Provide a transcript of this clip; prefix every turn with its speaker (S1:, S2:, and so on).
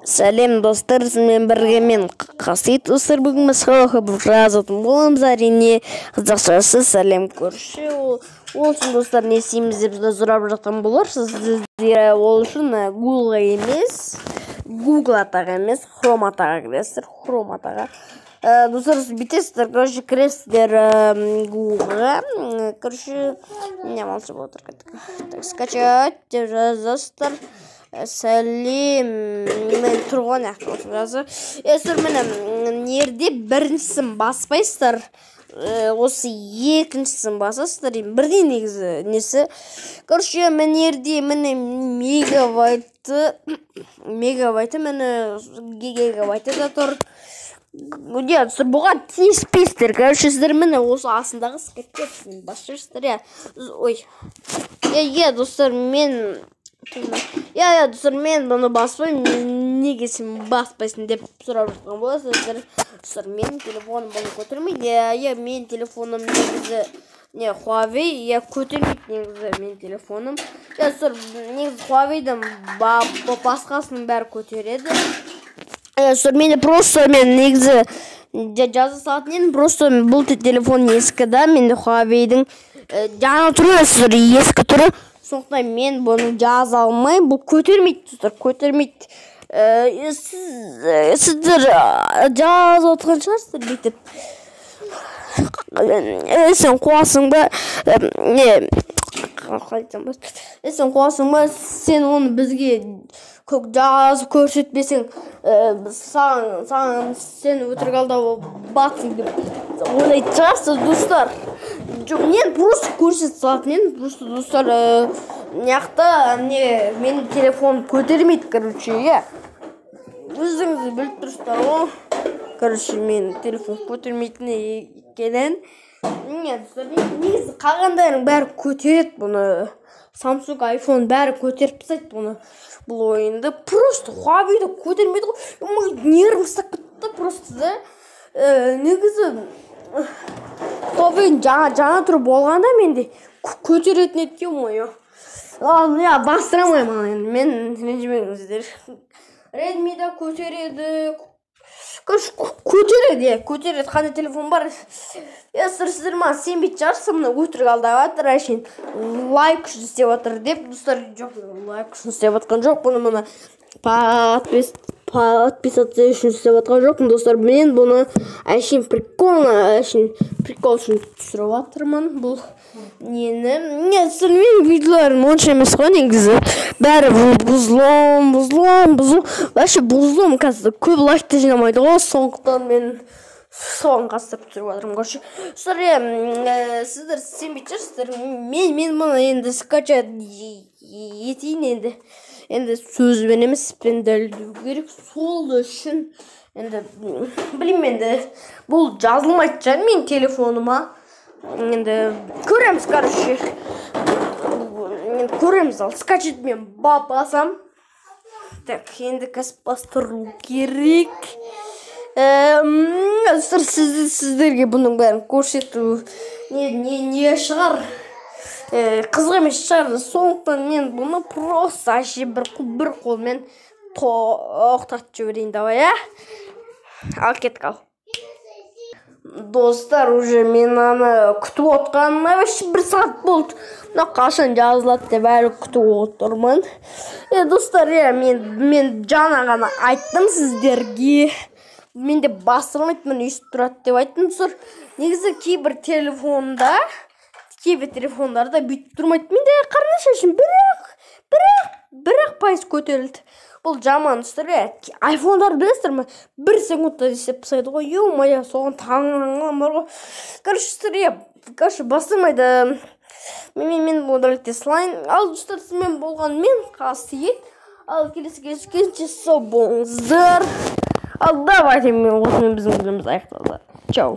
S1: Сәлем, достар! Сізбен бірге мен, Қасиет. Достар, бүгін біз Hello жазатын боламыз, әрине, қазақшасы «Сәлем, көрші». Ол үшін, достар, не істейміз деп сұрап жатқан боларсыз сіздер. Ол үшін Google емес, Google атаға емес, Chrome атаға кіресіздер. Chrome атаға, достар, бүйтесіздер, короче, кіресіздер Google-ға. Короче, не болса отыр. Так, «скачать» деп жазасыздар. Сәлем, мен тұрған жақта жазы. Сіздер, міне, жерде біріншісін баспайсыздар, осы екіншісін басасыздар. Бірдей негізі несі. Короче, мына жерде, міне, мегабайты, мегабайты, міне, гигабайты да тұр. Иә, достар, бұған тиіспейсіздер. Короче, сіздер, міне, осы астындағы «скачать» басасыздар. Иә, ой, иә, иә, достар, мен, иә, иә, достар, мен бұны баспаймын. Неге сен баспайсың деп сұрап жатқан боласыздар. Достар, менің телефоным бұны көтермейді. Иә, иә, менің телефоным негізі не, Huawei, иә, көтермейді негізі менің телефоным. Иә, достар, негізі Huawei'дің басқасының бәрі көтереді. Иә, достар, менде просто, мен негізі жаза салатын едім, просто бұл телефон ескі да, менде Huawei'дің жаңа түрі, достар, ескі түрі. Сондықтан мен бұны жаза алмаймын, бұл көтермейді, достар, көтермейді. Сіздер жазып отырған шығарсыздар бүйтіп: «Сен қуасың ба, не, қалай айтсам болады, сен қуасың ба, сен оны бізге жазып көрсетпесең, саған, сен өтірік алдап батсың» деп ойлайтын шығарсыз, достар. Жоқ, мен просто көрсете салатын едім. Просто, достар, мына жақта не, менің телефоным көтермейді, короче. Иә, өздеріңіз біліп тұрсыздар ғой, короче, менің телефон көтермейтін екенін. Не, достар, негізі қалғандарының бәрі көтереді бұны. Samsung, iPhone бәрі көтеріп тастайды бұны, бұл ойынды. Просто Huawei'ді көтермейді ғой, нервім ұстап кетті просто да. Негізі Huawei'дің жаңа түрі болғанда, менде көтеретін еді, ё-моё. Ал иә, бастыра алмаймын енді мен, ренжімеңіздер. Redmi да көтереді, короче, көтереді, иә, көтереді. Қандай телефон бар? Иә, сіздер маған сенбейтін шығарсыз, мына өтірік алдап жатыр, әшейін лайк үшін істеп жатыр деп. Достар, жоқ, лайк үшін істеп жатқан жоқ бұны, мына подписаться үшін істеп жатқан жоқпын. Достар, мен бұны әшейін прикольно, әшейін прикол үшін түсіріп жатырмын бұл нені. Не, достар, менің видеоларым онша емес қой негізі, бәрі бұзылым, бұзылым, бұзылым, вообще бұзылым. Қазір көп лайк та жинамайды ғой, сондықтан мен соған қатыстырып түсіріп жатырмын. Короче, достар, иә, сіздер сенбейтін шығарсыздар. Мен мұны енді скачать етейін енді. Енді сөзбен емес, іспен дәлелдеу керек. Сол үшін енді білмеймін, енді бұл жазылмайтын шығар менің телефоныма. Енді көреміз, короче, енді көреміз. Ал «скачать» мен басам. Так, енді қазір бастыру керек. Достар, сіздерге бұның бәрін көрсету не шығар, қызық емес шығар. Сондықтан мен бұны просто әшейін бір қолмен тоқтатып жіберейін. Давай, иә, ал кеттік. Ал, достар, уже мен аны күтіп отқаныма вообще бір сағат болды. Мына қашан жазылады деп әлі күтіп отырмын. Е, достар, иә, мен жаңа ғана айттым сіздерге, менде бастырмайды, міне, өйстіп тұрады деп айттым. Достар, негізі кейбір телефонда, кейбір телефондарда бүйтіп тұрмайды. Менде, қараңдаршы, әшейін 1-ақ пайыз көтерілді. Бұл жаман, достар. Иә, айфондарды білесіздер ме, бір секундта істеп тастайды ғой, ё-моё, соған таңғаламын бар ғой. Короче, достар, иә, короче, бастырмайды. Мен удалить салайын. Ал, достар, сізбен болған мен, Қасиет. Ал келесі кездескенше сау болыңыздар. Ал давайте, мен осымен біздің видеомыз аяқталды. Чао.